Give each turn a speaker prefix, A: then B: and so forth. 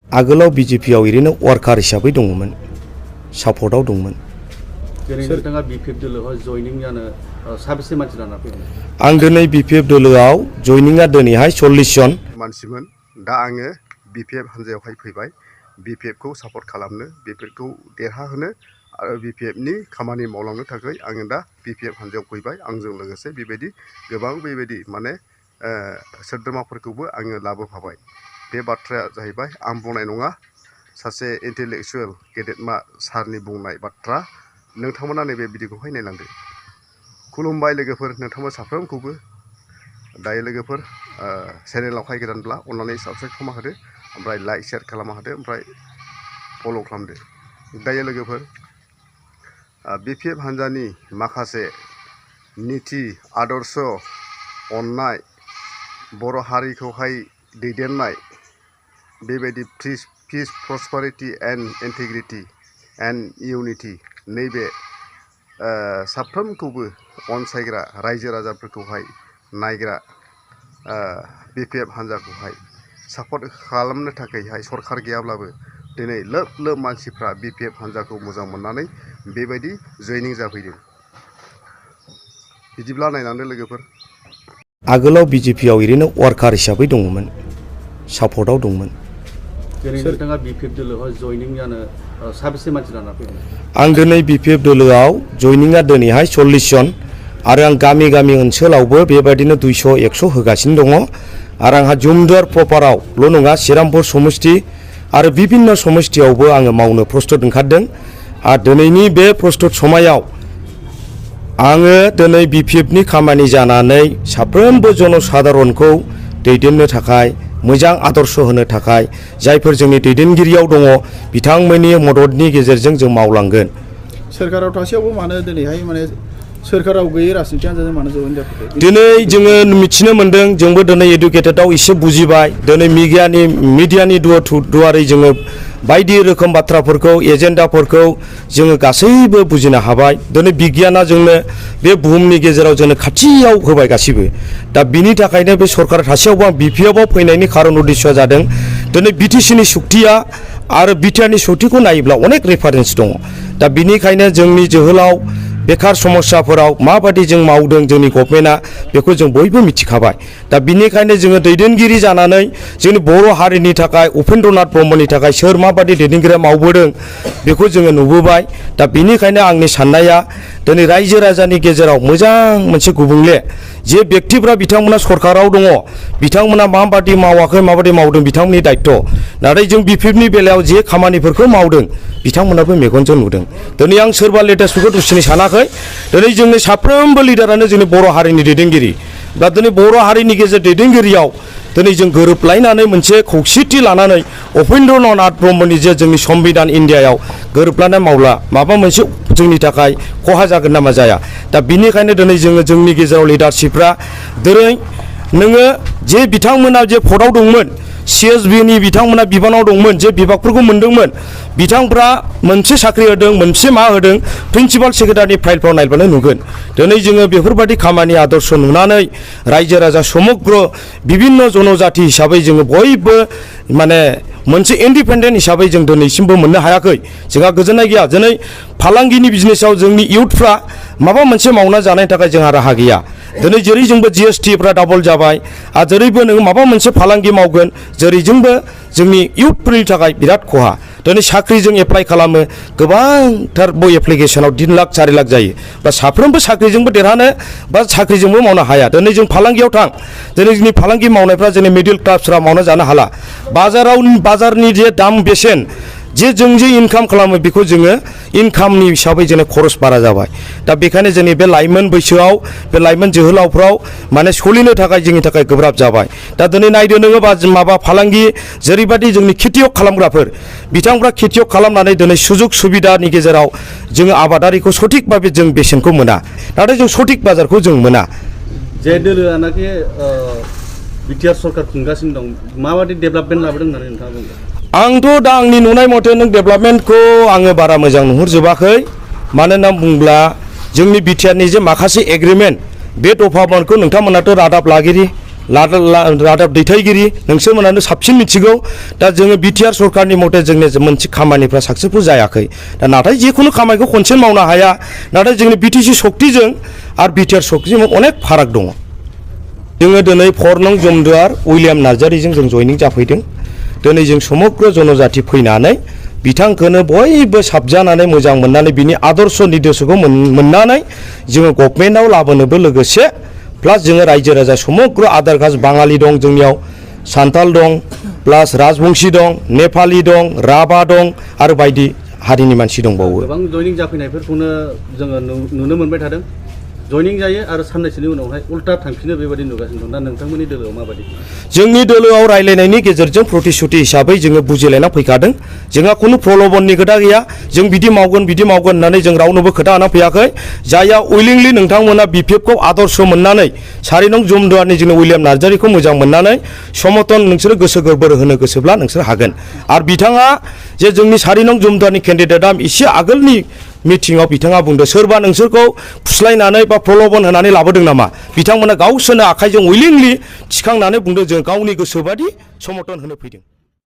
A: आगोलाव BJPआव ओरैनो वार्कार हिसाबै दङमोन, सापर्टआव दंमोन।
B: नोंथाङा BPF दोलोआव जयनिं जानो साबेसे मानसि लाना फैदों?
A: आं दिनै BPF दोलोआव जयनिंआ दिनैहाय 40 जन
C: मानसिमोन। दा आङो BPF हान्जायावहाय फैबाय, BPFखौ सापर्ट खालामनो, BPFखौ देरहाहोनो आरो BPFनि खामानि मावलांनो थाखाय आङो दा BPF हान्जायाव फैबाय। आंजों लोगोसे बेबायदि गोबां बेबायदि माने सोद्रोमाफोरखौबो आङो लाबोफाबाय। बे बाथ्राया जाहैबाय आं बुंनाय नङा, सासे इन्टेलेक्सुवेल गेदेरमा सारनि बुंनाय बाथ्रा। नोंथांमोना नैबे भिडिअखौहाय नायलांदो। खुलुमबाय लोगोफोर, नोंथांमोन साफ्रोमखौबो। दायो लोगोफोर, चेनेलावहाय गोदानब्ला अननानै साबस्क्राइब खालामना होदो, ओमफ्राय लाइक शेयार खालामना होदो, ओमफ्राय फल' खालामदो। दायो लोगोफोर, BPF हान्जानि माखासे निथि आदर्श, अननाय, बर' हारिखौहाय दैदेननाय, बेबायदि पिस प्रस्पारिटि एन्ड इन्टिग्रिटि एन्ड इउनिटि, नैबे साफ्रोमखौबो अनसायग्रा रायजो राजाफोरखौहाय नायग्रा BPF हान्जाखौहाय सापर्ट खालामनो थाखायहाय सरखार गैयाब्लाबो दिनै लोब लोब मानसिफ्रा BPF हान्जाखौ मोजां मोननानै बेबायदि जयनिं जाफैदों। बिदिब्ला नायनानै लोगोफोर।
A: आगोलाव BJPआव ओरैनो वार्कार हिसाबै दङमोन, सापर्टआव दंमोन।
B: नोंथाङा BPF दोलोआव जयनिं जानो साबेसे मानसि लाना फैदों?
A: आं दिनै BPF दोलोआव जयनिंआ दिनैहाय 40 जन आरो आं गामि गामि ओनसोलावबो बेबायदिनो 200-100 होगासिनो दङ। आरो आंहा जुमदुवार प्रपारावल' नङा, श्रीरामपुर समष्टि आरो बिभिन्न समष्टियावबो आङो मावनो प्रस्टुत ओंखारदों। आरो दिनैनि बे प्रस्टुत समायाव आङो दिनै BPFनि खामानि जानानै साफ्रोमबो जनसाधारनखौ दैदेननो थाखाय, मोजां आदर्श होनो थाखाय जायफोर जोंनि दैदेनगिरियाव दङ बिथांमोननि मददनि गेजेरजों जों मावलांगोन।
D: सोरखाराव थासेयावबो मानो दिनैहाय माने सोरखाराव गैयै राजनिति हान्जाजों मानो जयेन जाफैदों?
A: दिनै जोङो मिथिनो मोन्दों, जोंबो दिनै एडुकेटेडआव एसे बुजिबाय। दिनै मिडियानि दुवारै जोङो बायदि रोखोम बाथ्राफोरखौ, एजेन्डाफोरखौ जोङो गासैबो बुजिनो हाबाय। दिनै बिगियाना जोंनो बे बुहुमनि गेजेराव जोंनो खाथियाव होबाय गासिबो। दा बिनि थाखायनो बे सरकार थासेयावबो आं BPFआव फैनायनि खारन उद्देश्यआ जादों, दिनै BTCनि सक्तिया आरो बिटिआरनि सक्तिखौ नायोब्ला अनेक रेफारेन्स दङ। दा बिनिखायनो जोंनि जोहोलाव बेकार समस्याफोराव माबादि जों मावदों जोंनि गभर्नमेन्टआ, बेखौ जों बयबो मिथिखाबाय। दा बिनिखायनो जोङो दैदेनगिरि जानानै जोंनि बर' हारिनि थाखाय, उपेन्द्रनाथ ब्रह्मनि थाखाय सोर माबादि दैदेनगिरिया मावबोदों बेखौ जोङो नुबोबाय। दा बिनिखायनो आंनि साननाया दिनै रायजो राजानि गेजेराव मोजां मोनसे गुबुंले जे बेक्तिफ्रा बिथांमोना सरकाराव दङ, बिथांमोना माबादि मावाखै, माबादि मावदों बिथांमोननि दायित्व। नाथाय जों BPFनि बेलायाव जे खामानिफोरखौ मावदों बिथांमोनाबो मेगनजों नुदों। दिनै आं सोरबा लेटेस्टफोरखौ दुसिनो सानाखै। दिनै जोंनि साफ्रोमबो लिडारानो जोंनि बर' हारिनि दैदेनगिरि। दा दिनै बर' हारिनि गेजेर दैदेनगिरियाव दिनै जों गोरोबलायनानै मोनसे खौसेथि लानानै उपेन्द्रनाथ ब्रह्मनि जे जोंनि संबिधान इन्डियायाव गोरोबलायनाय मावला माबा मोनसे जोंनि थाखाय खहा जागोन नामा जाया। दा बिनिखायनो दिनै जोङो जोंनि गेजेराव लिडारशिपफ्रा दिनै नोङो जे बिथांमोना जे पदआव दंमोन, CSBनि बिथांमोना बिबानाव दंमोन, जे बिभागफोरखौ मोनदोंमोन, बिथांफ्रा मोनसे साख्रि होदों, मोनसे मा होदों, प्रिन्सिपाल सेक्रेटारिनि फाइलफ्राव नायबानो नुगोन। दिनै जोङो बेफोरबायदि खामानि आदर्श नुनानै रायजो राजा समग्र बिभिन्न जनजाति हिसाबै जोङो बयबो माने मोनसे इन्डिपेन्डेन्ट हिसाबै जों दिनैसिमबो मोननो हायाखै। जोंहा गोजोननाय गैया। दिनै फालांगिनि बिजनेसाव जोंनि इउथफ्रा माबा मोनसे मावना जानायनि थाखाय जोंहा राहा गैया। दिनै जेरै जोंबो GSTफ्रा डाबल जाबाय, आरो जेरैबो नोङो माबा मोनसे फालांगि मावगोन, जेरैजोंबो जोंनि इउथफोरनि थाखाय बिराद खहा। दिनै साख्रिजों एप्लाइ खालामो, गोबांथार एप्लिकेसनाव 3 लाख 4 लाख जायो। बा साफ्रोमबो साख्रिजोंबो देरहानो बा साख्रिजोंबो मावनो हाया। दिनै जों फालांगियाव थां, दिनै जोंनि फालांगि मावनायफ्रा जोंनि मिडिल क्लासफ्रा मावना जानो हाला। बाजारनि जे दाम बेसेन, जे जों जे इनकाम खालामो बेखौ जोङो इनकामनि हिसाबै जोंनो खरस बारा जाबाय। दा बेखायनो जोंनि बे लाइमोन बैसोआव, बे लाइमोन जोहोलावफ्राव माने सोलिनो थाखाय जोंनि थाखाय गोब्राब जाबाय। दा दिनै नायदो नोङो माबा फालांगि जेरैबायदि जोंनि खेतियक खालामग्राफोर, बिथांफ्रा खेतियक खालामनानै दिनै सुजुग सुबिदानि गेजेराव जोङो आबादारिखौ सঠিक भाबै जों बेसेनखौ मोना, नाथाय जों सঠিक बाजारखौ जों मोना।
B: जे दोलोआनाखि बिटिआर सरकार खुंगासिनो दं, माबादि डेभेलपमेन्ट लाबोदों होननानै नोंथाङा बुंदों?
A: आंथ' दा आंनि नुनाय मथे नों डेभेलपमेन्टखौ आङो बारा मोजां नुहुरजोबाखै। मानो होनना बुङोब्ला जोंनि बिटिआरनि जे माखासे एग्रिमेन्ट, बे दफाफोरखौ नोंथांमोनाथ' रादाब लागिरि, रादाब दैथायगिरि नोंसोरमोनानो साबसिन मिथिगौ दा जोङो बिटिआर सरकारनि मथे जोंनि मोनसे खामानिफ्रा साक्सेसफुल जायाखै दा नाथाय जिखुनु खामानिखौ खनसेनो मावनो हाया नाथाय जोंनि बिटिसि सक्तिजों आरो बिटिआर सक्तिजों अनेक फाराग दङ जोङो दिनै 4 नं जमदुवार उइलियाम नार्जारिजों जों जयनिं जाफैदों दिनै जों समग्र जनजाति फैनानै बिथांखौनो बयबो साबजानानै मोजां मोननानै बिनि आदर्श निर्देशखौ मोननानै जोङो गभर्नमेन्टआव लाबोनोबो लोगोसे प्लास जोङो रायजो राजा समग्र आधार कास्ट बाङालि दं जोंनियाव सान्ताल दं प्लास राजबंशी दं नेपालि दं राभा दं आरो बायदि हारिनि मानसि दंबावो
B: गोबां जयनिं जाफैनायफोरखौनो जोङो नुनो मोनबाय थादों जयनिं जायो आरो साननैसोनि उनावहाय उल्टा थांफिनो बेबायदि नुगासिनो दं दा नोंथांमोननि दोलोआव माबायदि
A: जोंनि दोलोआव रायलायनायनि गेजेरजों प्रतिश्रुति हिसाबै जोङो बुजिलायना फैखादों जोंहा खुनु प्रलबननि खोथा गैया जों बिदि मावगोन होननानै जों रावनोबो खोथा होना फैयाखै जायहा उइलिंलि नोंथांमोना बिपिएफखौ आदर्श मोननानै 4 नं जमदुवारनि जोंनि उइलियाम नार्जारिखौ मोजां मोननानै समर्थन नोंसोरो गोसो गोरबोर होनो गोसोब्ला नोंसोर हागोन आरो बिथाङा जे जोंनि 4 नं जमदुवारनि केन्डिडेटआ एसे आगोलनि मिटिंआव बिथाङा बुंदों सोरबा नोंसोरखौ फुस्लायनानै बा प्रलबन होनानै लाबोदों नामा बिथांमोना गावसोरनो आखाइजों उइलिंलि थिखांनानै बुंदों जों गावनि गोसोबादि समर्थन होनो फैदों